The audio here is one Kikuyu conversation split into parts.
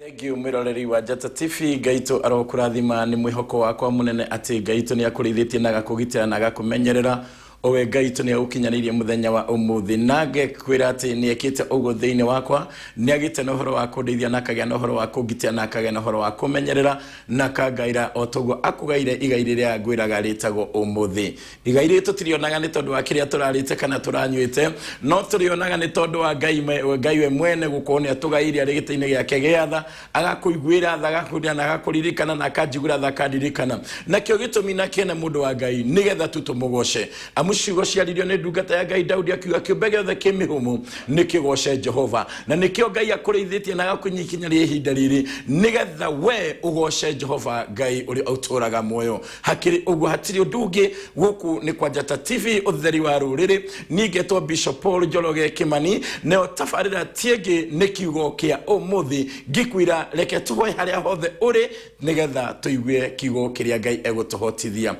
Thank you mwiroreri wa Njata TV. Ngai witũ arokũrathima. Nĩ mwĩhoko wakwa mũnene atĩ Ngai witũ nĩ akũrĩithĩtie na agakũgitĩra na agakũmenyerera. Owe Ngai witũ nĩ agũkinyanĩirie mũthenya wa ũmũthĩ, na ngekwĩra atĩ nĩ ekĩte ũguo thĩinĩ wakwa. Nĩ agĩte na ũhoro wa kũndeithia, na akagĩa na ũhoro wa kũngitĩra, na akagĩa na ũhoro wa kũmenyerera, na akangaĩra o toguo akũgaire igai rĩrĩa ngwĩraga rĩtagwo ũmũthĩ. Igai rĩrĩ tũtirĩonaga nĩ tondũ wa kĩrĩa tũrarĩte kana tũranyuĩte, no tũrĩonaga nĩ tondũ wa Ngai Ngai we mwene gũkorwo nĩ atũgaĩire arĩ gĩtĩ-inĩ gĩake gĩa tha, agakũiguĩra tha, agakũria na agakũririkana, na akanjiguĩra tha akandirikana. Nakĩo gĩtũmi na kĩene, mũndũ wa Ngai, nĩgetha tu tũmũgoce. Amu ciugo ciaririo nĩ ndungata ya Ngai Daudi akiuga, "Kĩũmbe gĩothe kĩ mĩhũmũ nĩ kĩgoce Jehova." Na nĩkĩo Ngai akũrĩithĩtie na agakũnyikinyĩria ihinda rĩrĩ, nĩgetha we ũgoce Jehova Ngai ũrĩa ũtũraga muoyo. Hakĩrĩ ũguo, hatirĩ ũndũ ũngĩ. Gũkũ nĩ kwa Njata TV, ũtheri wa rũrĩrĩ. Niĩ ngetwo Bishop Paul Njoroge Kĩmani, nayo tabarĩra tiĩngĩ nĩ Kiugo kĩa Ũmũthĩ. Ngĩkwĩra reke tũhoe harĩa hothe ũrĩ, nĩgetha tũigue kiugo kĩrĩa Ngai egũtũhotithia.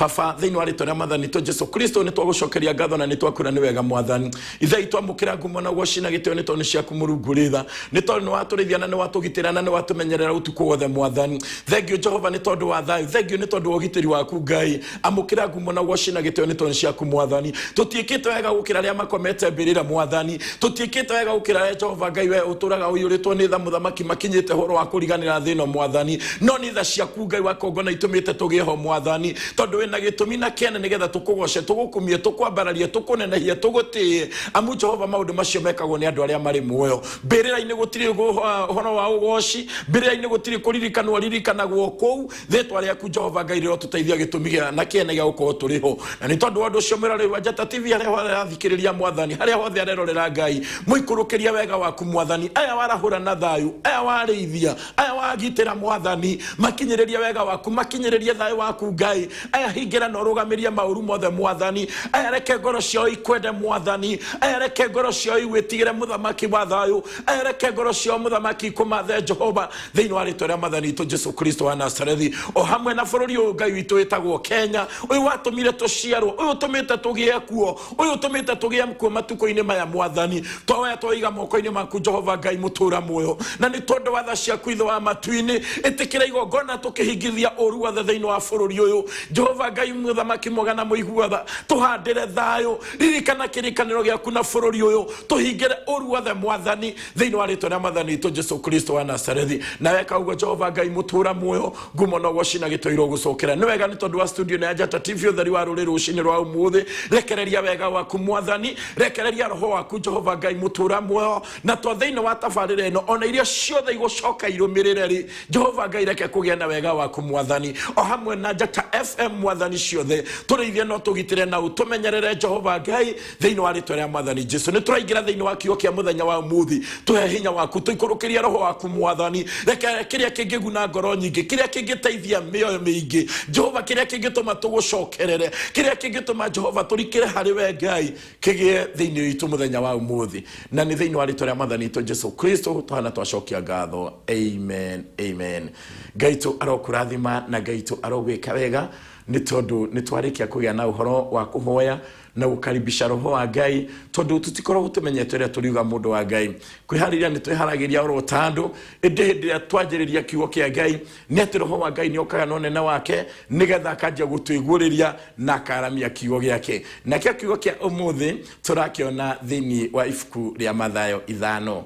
Baba, thĩinĩ wa rĩtwa rĩa Mwathani witũ Jesu Kristo, nĩ twagũcokeria ngatho na nĩ twakwĩra nĩ wega. Mwathani Ithe witũ, amũkĩra ngumo na ũgoci na gĩtĩo, nĩ tondũ nĩ ciaku. Mũrungu rĩtha, nĩ tondũ nĩ watũrĩithia na nĩ watũgitĩra na nĩ watũmenyerera ũtukũ wothe. Mwathani, thengiũ Jehova nĩ tondũ wa thayũ, thengiũ nĩ tondũ wa ũgitĩri waku. Ngai, amũkĩra ngumo na ũgoci na gĩtĩo, nĩ tondũ nĩ ciaku. Mwathani, tũtiĩkĩte wega gũkĩra arĩa makomete mbĩrĩra. Mwathani, tũtiĩkĩte wega gũkĩra arĩa, Jehova Ngai, we ũtũraga ũiyũrĩtwo nĩ tha, mũthamaki, makinyĩte ũhoro wa kũriganĩra thĩ ĩno. Mwathani, no nĩ tha ciaku, Ngai wa kongona, itũmĩte tũgĩe ho. Mwathani, tondũ wĩna gĩtũmi na kĩene nĩgetha tũkũgoce, tũgũkumie, tũkwambararie, tũkũnenehie, tũgũtĩe, amu Jehova, maũndũ macio mekagwo nĩ andũ arĩa marĩ muoyo. Mbĩrĩra-inĩ gũtirĩ ũhoro wa ũgoci, mbĩrĩra-inĩ gũtirĩ kũririkanwo ririkanagwo kũu. Rĩtwa rĩaku, Jehova Ngai, rĩrotũteithia. Gĩtũmi gĩa na kĩene gĩa gũkorwo tũrĩ ho na nĩ tondũ wa ũndũ ũcio. Mwĩroreri wa Njata TV, harĩa hothe arathikĩrĩria, Mwathani, harĩa hothe arerorera, Ngai, mũikũrũkĩria wega waku. Mwathani, aya warahũra na thayũ, aya warĩithia, aya wagitĩra, Mwathani, makinyĩrĩrie wega waku, makinyĩrĩrie thayũ waku. Ngai, aya hingĩra na ũrũgamĩrie maũru mothe. Mwathani, aya reke ngoro ciao ikwende. Mwathani, aya reke ngoro ciao igwĩtigĩre, mũthamaki wa thayũ. Aya reke ngoro ciao, mũthamaki, ikũmathe Jehova, thĩinĩ wa rĩtwa rĩa Mwathani witũ Jesu Kristo wa Nazarethi. O hamwe na bũrũri ũyũ, Ngai witũ, wĩtagwo Kenya, ũyũ watũmire tũciarwo, ũyũ ũtũmĩte tũgĩe kuo, ũyũ ũtũmĩte tũgĩe kuo matukũ-inĩ maya. Mwathani, twaoya twaiga moko-inĩ maku, Jehova Ngai mũtũra muoyo, na nĩ tondũ wa tha ciaku, Ithe wa matu-inĩ, ĩtĩkĩra igongona tũkĩhingithia ũru wothe thĩinĩ wa bũrũri ũyũ. Jehova Ngai, mũthamaki mwega na mũigua tha, tũhandĩre thayũ. Ririkana kĩrĩkanĩro gĩaku na bũrũri ũyũ, tũhingĩre ũru wothe, Mwathani, thĩinĩ wa rĩtwa rĩa Mwathani witũ Jesu Kristo wa Nazarethi. Na weka ũguo, Jehova Ngai mũtũra muoyo, ngumo na ũgoci na gĩtĩo irogũcokera. Nĩ wega nĩ tondũ wa studio na ya Njata TV, ũtheri wa rũrĩrĩ, rũcinĩ rwa ũmũthĩ. Rekereria wega waku, Mwathani, rekereria roho waku, Jehova Ngai mũtũra muoyo, na to thĩinĩ wa tabarĩra ĩno, ona iria ciothe igũcoka irũmĩrĩre rĩ, Jehova Ngai, reke kũgĩa na wega waku, Mwathani, o hamwe na Njata FM. Mwathani, ciothe tũrĩithie no tũgitĩre na ũtũmenyerere, Jehova Ngai, thĩinĩ wa rĩtwa rĩa Mwathani Jesu. Nĩ tũraingĩra thĩinĩ wa kiugo kĩa mũthenya wa ũmũthĩ. Tũhe hinya waku, tũikũrũkĩrie roho waku. Mwathani, reke kĩrĩa kĩngĩguna ngoro nyingĩ, kĩrĩa kĩngĩteithia mĩoyo mĩingĩ, Jehova, kĩrĩa kĩngĩtũma tũgũcokerere, kĩrĩa kĩngĩtũma, Jehova, tũrikĩre harĩ we Ngai, kĩgĩe thĩinĩ witũ mũthenya wa ũmũthĩ. Na nĩ thĩinĩ wa rĩtwa rĩa Mwathani witũ Jesu Kristo tũhana twacokia ngatho. Amen, amen. Ngai tũ arokũrathima na Ngai tũ arogwĩka wega, nĩ tondũ nĩ twarĩkia kũgĩa na ũhoro wa kũhoya na gũkaribisha roho wa Ngai, tondũ tũtikoragwo tũmenyete ũrĩa tũriuga. Mũndũ wa Ngai, kwĩharĩria nĩ twĩharagĩria oro ta andũ, ĩndĩ hĩndĩ ĩrĩa twanjĩrĩria kiugo kĩa Ngai, nĩ atĩ roho wa Ngai nĩ okaga na ũnene wake, nĩgetha akanjia gũtwĩguũrĩria na akaramia kiugo gĩake. Nakĩo kiugo kĩa ũmũthĩ tũrakĩona thĩinĩ wa ibuku rĩa Mathayo 5.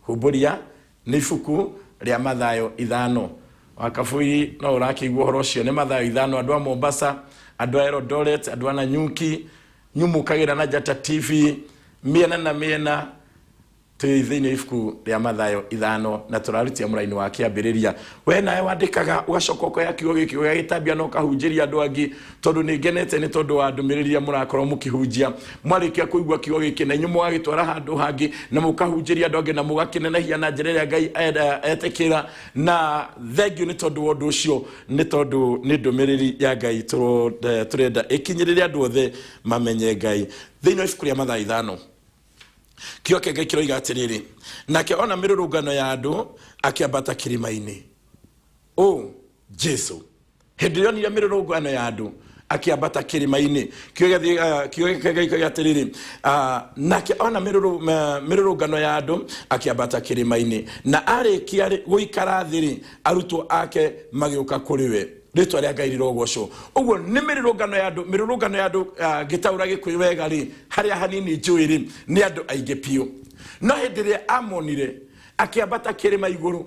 Humbũria nĩ ibuku rĩa Mathayo 5. Wakabui no ũrakĩigua ũhoro ũcio, nĩ Mathayo 5. Andũ a Mombasa, andũ a Eldoret, andũ a Nanyuki, nyumũkagĩra na Njata TV mĩena na mĩena. Twĩ thĩinĩ wa ibuku rĩa Mathayo 5 na tũrarutia mũraini wa kĩambĩrĩria. We nawe wandĩkaga, ũgacoka ũkoya kiugo gĩkĩ ũgagĩtambia na ũkahunjĩria andũ angĩ, tondũ nĩ ngenete nĩ tondũ wa ndũmĩrĩri iria mũrakorwo mũkĩhunjia. Mwarĩkia kũigua kiugo gĩkĩ, na inyuĩ mũgagĩtwara handũ hangĩ na mũkahunjĩria andũ angĩ na mũgakĩnenehia na njĩra ĩrĩa Ngai enda etĩkĩra. Na thengiũ nĩ tondũ wa ũndũ ũcio, nĩ tondũ nĩ ndũmĩrĩri ya Ngai tũrenda ĩkinyĩrĩre andũ othe mamenye Ngai. Thĩinĩ wa ibuku rĩa Mathayo 5, kiugo kĩa Ngai kĩroiga atĩrĩrĩ, "Nake ona mĩrũrũngano ya andũ, akĩambata kĩrĩma-inĩ." Ũ Jesu hĩndĩ ĩrĩa onire mĩrũrũngano ya andũ, Akĩambata kĩrĩma-inĩ. Kiugo kĩa Ngai kĩoiga atĩrĩrĩ, nake ona mĩrũrũngano ya andũ akĩambata kĩrĩma-inĩ, na arĩkia gũikara thĩ rĩ, arutwo ake magĩũka kũrĩ we. Rĩtwa rĩa Ngai rĩrogocwo. Ũguo nĩ mĩrũrũngano ya andũ, mĩrũrũngano ya andũ, ngĩtaũra Gĩkũyũ wega rĩ, harĩa hanini njũĩ rĩ, nĩ andũ aingĩ biũ. No hĩndĩ ĩrĩa amonire, akĩambata kĩrĩma igũrũ.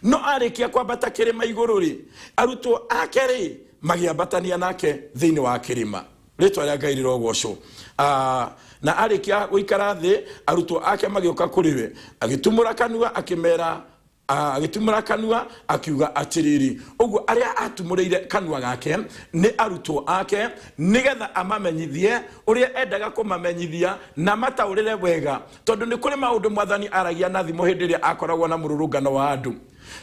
No arĩkia kwambata kĩrĩma igũrũ rĩ, arutwo ake rĩ, magĩambatania nake thĩinĩ wa kĩrĩma. Rĩtwa rĩa Ngai rĩrogocwo. Na arĩkia gũikara thĩ, arutwo ake magĩũka kũrĩ we. Agĩtumũra kanua akĩmera, agĩtumũra kanua akiuga atĩrĩrĩ. Ũguo arĩa atumũrĩire kanua gake nĩ arutwo ake, nĩgetha amamenyithie ũrĩa endaga kũmamenyithia na mataũrĩre wega. Tondũ nĩ kũrĩ maũndũ mwathani aragia na thimo hĩndĩ ĩrĩa akoragwo na mũrũrũngano wa andũ.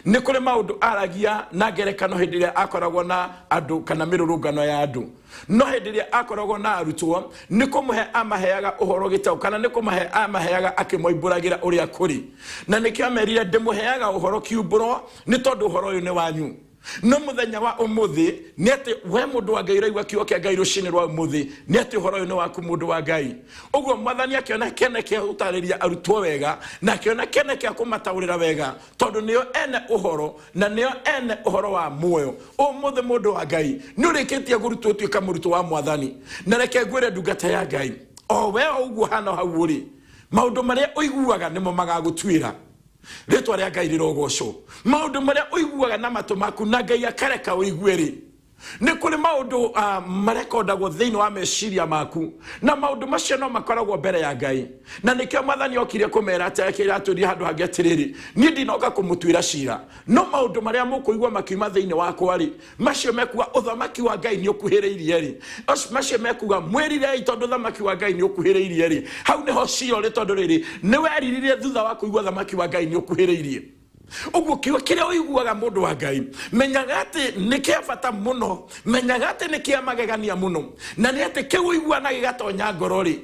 Nĩ kũrĩ maũndũ aragia na ngerekano hĩndĩ ĩrĩa akoragwo na andũ kana mĩrũrũngano ya andũ. No hĩndĩ ĩrĩa akoragwo na arutwo, nĩ kũmũhe amaheaga ũhoro gĩtaũ, kana nĩ kũmahe amaheaga akĩmoimbũragĩra ũrĩa kũrĩ. Na nĩkĩo amerire, ndĩmũheaga ũhoro kiumbũro, nĩ tondũ ũhoro ũyũ nĩ wanyu. No mũthenya wa ũmũthĩ nĩ atĩ we mũndũ wa Ngai ũraigua kiugo kĩa Ngai rũcinĩ rwa ũmũthĩ, nĩ atĩ ũhoro ũyũ nĩ waku mũndũ wa Ngai. Ũguo mwathani akĩona kĩene kĩa gũtarĩria arutwo wega, na akĩona kĩene kĩa kũmataũrĩra wega, tondũ nĩo ene ũhoro na nĩo ene ũhoro wa muoyo. Ũmũthĩ mũndũ wa Ngai nĩ ũrĩkĩtie kũrutwo ũtuĩka mũrutwo wa mwathani. Na reke ngwĩre ndungata ya Ngai, o we o ũguo hana hau ũrĩ, maũndũ marĩa ũiguaga nĩmo magagũtuĩra. Rĩtwa rĩa Ngai rĩrogocwo. Maũndũ marĩa ũiguaga na matũ maku na Ngai akareka ũigue rĩ, nĩ kũrĩ maũndũ marekondagwo thĩinĩ wa meciria maku, na maũndũ macio no makoragwo mbere ya Ngai. Na nĩkĩo mwathani okire kũmera atĩ, akĩra atũrie handũ hangĩ atĩrĩrĩ, niĩ ndinoka kũmũtuĩra cira, no maũndũ marĩa mũkũigua makiuma thĩinĩ wakwa rĩ, macio mekuga ũthamaki wa Ngai nĩ ũkuhĩrĩirie rĩ, macio mekuga mwĩrirei tondũ ũthamaki wa Ngai nĩ ũkuhĩrĩirie rĩ, hau nĩho cira ũrĩ, tondũ rĩrĩ nĩ weriririe thutha wa kũigua ũthamaki wa Ngai nĩ ũkuhĩrĩirie. Ũguo kiugo kĩrĩa ũiguaga mũndũ wa Ngai, menyaga atĩ nĩ kĩa bata mũno, menyaga atĩ nĩ kĩa magegania mũno, na nĩ atĩ kĩu ũiguaga na gĩgatonya ngoro rĩ,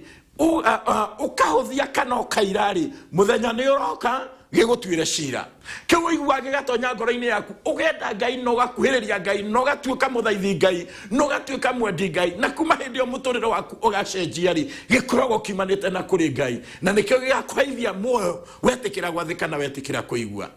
ũkahũthia kana ũkaira rĩ, mũthenya nĩ ũroka gĩgũtuĩre cira. Kĩu ũiguaga gĩgatonya ngoro-inĩ yaku, ũgenda Ngai na ũgakuhĩrĩria Ngai na ũgatuĩka mũthaithi Ngai na ũgatuĩka mwendi Ngai, na kuma hĩndĩ ĩyo mũtũrĩre waku ũgacenjia rĩ, gĩkoragwo kiumanĩte na kũrĩ Ngai, na nĩkĩo gĩgakũheithia muoyo wetĩkĩra gwathĩka na wetĩkĩra kũigua.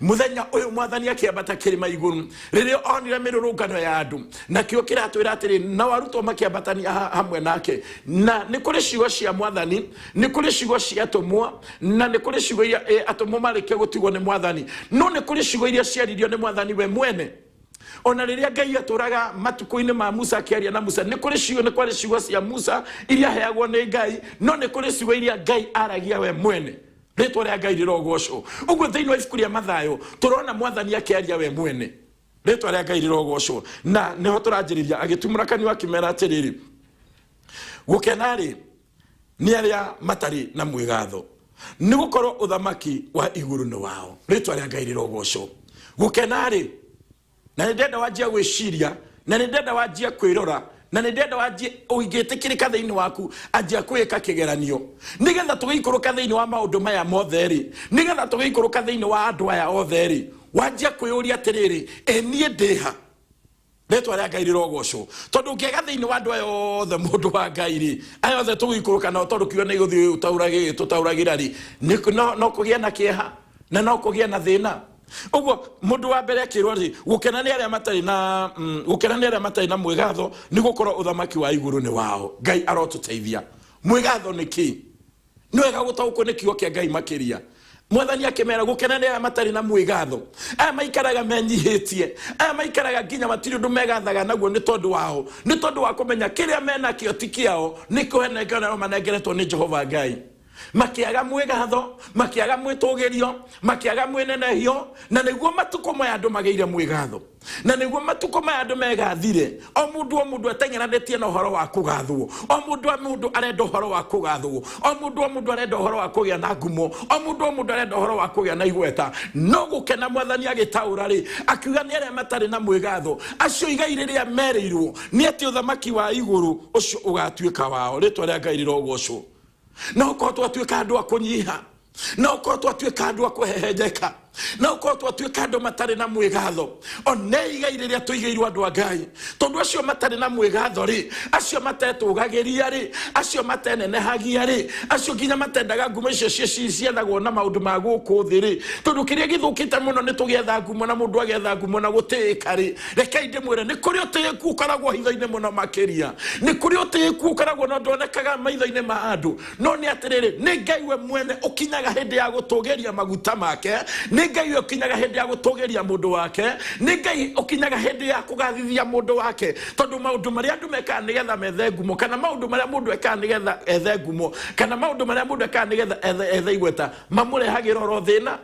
Mũthenya ũyũ mwathani akĩambata kĩrĩma igũrũ rĩrĩa onire mĩrũrũngano ya andũ, nakĩo kĩratwĩra atĩrĩ, nao arutwo makĩambatania hamwe nake. Na nĩ kũrĩ ciugo cia mwathani, nĩ kũrĩ ciugo cia atũmwo, na nĩ kũrĩ ciugo iria atũmwo marĩkia gũtigwo nĩ mwathani, no nĩ kũrĩ ciugo iria ciaririo nĩ mwathani we mwene. Ona rĩrĩa Ngai atũraga matukũ-inĩ ma Musa akĩaria na Musa, nĩ kũrĩ ciugo, nĩ kwarĩ ciugo cia Musa iria aheagwo nĩ Ngai, no nĩ kũrĩ ciugo iria Ngai aragia we mwene. Rĩtwa rĩa Ngai rĩrogocwo. Ũguo thĩinĩ wa ibuku rĩa Mathayo tũrona mwathani akĩaria we mwene. Rĩtwa rĩa Ngai rĩrogocwo. Na nĩho tũranjĩrĩria, agĩtumũra kanua akĩmera atĩrĩrĩ, gũkena rĩ nĩ arĩa matarĩ na mwĩgatho, nĩ gũkorwo ũthamaki wa igũrũ nĩ wao. Rĩtwa rĩa Ngai rĩrogocwo. Gũkena rĩ, na nĩ ndenda wanjia gwĩciria, na nĩ ndenda wanjia kwĩrora, na nĩ ndenda wanjie ũngĩtĩkĩrĩka thĩinĩ waku, anjia kwĩka kĩgeranio, nĩgetha tũgĩikũrũka thĩinĩ wa maũndũ maya mothe rĩ, nĩgetha tũgĩikũrũka thĩinĩ wa andũ aya othe rĩ, wanjia kwĩyũria atĩrĩrĩ, ĩ niĩ ndĩha? Rĩtwa rĩa Ngai rĩrogocwo. Tondũ ũngĩaga thĩinĩ wa andũ aya othe mũndũ wa Ngai rĩ, aya othe tũgĩikũrũka nao, tondũ kiugo nĩ gũthiĩ tũtaũragĩra rĩ, no kũgĩe na kĩeha na no kũgĩe na thĩna. Ũguo mũndũ wa mbere akĩrwo rĩ, gũkena nĩ arĩa matarĩ na, gũkena nĩ arĩa matarĩ na mwĩgatho, nĩ gũkorwo ũthamaki wa igũrũ nĩ wao. Ngai arotũteithia. Mwĩgatho nĩ kĩ? Nĩ wega gũtaũkwo nĩ kiugo kĩa Ngai makĩria. Mwathani akĩmera, gũkena nĩ arĩa matarĩ na mwĩgatho, aya maikaraga menyihĩtie, aya maikaraga nginya matirĩ ũndũ megathaga naguo nĩ tondũ wao, nĩ tondũ wa kũmenya kĩrĩa menakĩo ti kĩao, nĩ kũhenengerwo manengeretwo nĩ Jehova Ngai. Makĩaga mwĩgatho, makĩaga mwĩtũgĩrio, makĩaga mwĩnenehio, na nĩguo matukũ maya andũ magĩire mwĩgatho, na nĩguo matukũ maya andũ megathire. O mũndũ o mũndũ ateng'eranĩtie na ũhoro wa kũgathwo, o mũndũ o mũndũ arenda ũhoro wa kũgathwo, o mũndũ o mũndũ arenda ũhoro wa kũgĩa na ngumo, o mũndũ o mũndũ arenda ũhoro wa kũgĩa na igweta. No gũkena mwathani agĩtaũra rĩ, akiuga nĩ arĩa matarĩ na mwĩgatho, acio igai rĩrĩa merĩirwo nĩ atĩ ũthamaki wa igũrũ ũcio ũgatuĩka wao. Rĩtwa rĩa Ngai rĩrogocwo. Na ũkorwo twatuĩka andũ a kũnyiha, na ũkorwo twatuĩka andũ a kũhehenjeka, Na ũkorwo twatuĩka andũ matarĩ na mwĩgatho, one igai rĩrĩa tũigĩirwo andũ a Ngai. Tondũ acio matarĩ na mwĩgatho rĩ, acio matetũgagĩria rĩ, acio matenenehagia rĩ, acio nginya matendaga ngumo icio ciethagwo na maũndũ ma gũkũ thĩ rĩ, tondũ kĩrĩa gĩthũkĩte mũno nĩ tũgĩetha ngumo, na mũndũ agetha ngumo na gũtĩĩka rĩ, rekei ndĩmwĩre nĩ kũrĩ ũtĩĩku ũkoragwo hitho-inĩ mũno makĩria. Nĩ kũrĩ ũtĩĩku ũkoragwo na ndwonekaga maitho-inĩ ma andũ. No nĩ atĩrĩrĩ, nĩ Ngai we mwene ũkinyaga hĩndĩ ya gũtũgĩria maguta make, nĩ Ngai we ũkinyaga hĩndĩ ya gũtũgĩria mũndũ wake, nĩ Ngai ũkinyaga hĩndĩ ya kũgathithia mũndũ wake. Tondũ maũndũ marĩa andũ mekaga nĩgetha methe ngumo, kana maũndũ marĩa mũndũ ekaga nĩgetha ethe ngumo, kana maũndũ marĩa mũndũ ekaga nĩgetha ethe igweta, mamũrehagĩra oro thĩna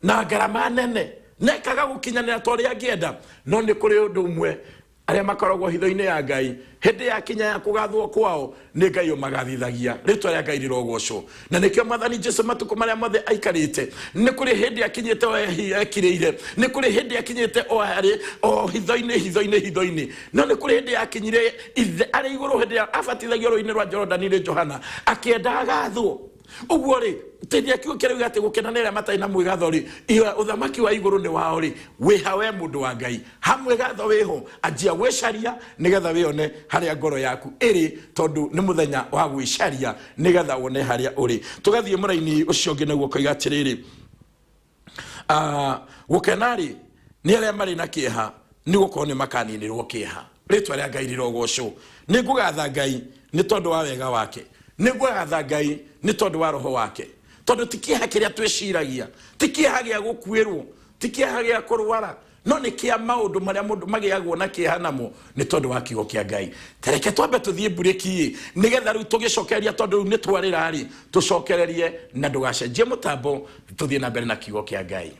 na ngarama nene, na ĩkaga gũkinyanĩra ta ũrĩa angĩenda. No nĩ kũrĩ ũndũ ũmwe arĩa makoragwo hitho-inĩ ya Ngai, hĩndĩ ya kinya ya kũgathwo kwao, nĩ Ngai ũmagathithagia. Rĩtwa rĩa Ngai rĩrogocwo. Na nĩkĩo Mwathani Jesu matukũ marĩa mothe aikarĩte, nĩ kũrĩ hĩndĩ akinyĩte o ekirĩire, nĩ kũrĩ hĩndĩ akinyĩte o arĩ o hitho-inĩ, hitho-inĩ, hitho-inĩ. No nĩ kũrĩ hĩndĩ yakinyire Ithe arĩ igũrũ, hĩndĩ ĩrĩa abatithagio rũĩ-inĩ rwa Jorodani nĩ Johana, akĩenda agathwo. Ũguo rĩ, tĩria kiugo kĩrauga atĩ gũkena nĩ arĩa matarĩ na mwĩgatho rĩ, ihoya ũthamaki wa igũrũ nĩ wao rĩ, wĩha we mũndũ wa Ngai. Ha mwĩgatho wĩho, anjia gwĩcaria nĩgetha wĩone harĩa ngoro yaku ĩrĩ, tondũ nĩ mũthenya wa gwĩcaria nĩgetha wone harĩa ũrĩ. Tũgathiĩ mũraini ũcio ũngĩ naguo ũkoiga atĩrĩrĩ, gũkena rĩ nĩ arĩa marĩ na kĩeha, nĩ gũkorwo nĩ makaninĩrwo kĩeha. Rĩtwa rĩa Ngai rĩrogocwo. Nĩ ngũgatha Ngai nĩ tondũ wa wega wake, nĩ ngũgatha Ngai nĩ tondũ wa roho wake, tondũ ti kĩeha kĩrĩa twĩciragia, ti kĩeha gĩa gũkuĩrwo, ti kĩeha gĩa kũrwara, no nĩ kĩa maũndũ marĩa mũndũ magĩagwo na kĩeha namo nĩ tondũ wa kiugo kĩa Ngai. Tareke twambe tũthiĩ mburĩki-ĩ, nĩgetha rĩu tũgĩcokereria, tondũ rĩu nĩ twarĩra-rĩ, tũcokererie na ndũgacenjie mũtambo, tũthiĩ na mbere na kiugo kĩa Ngai.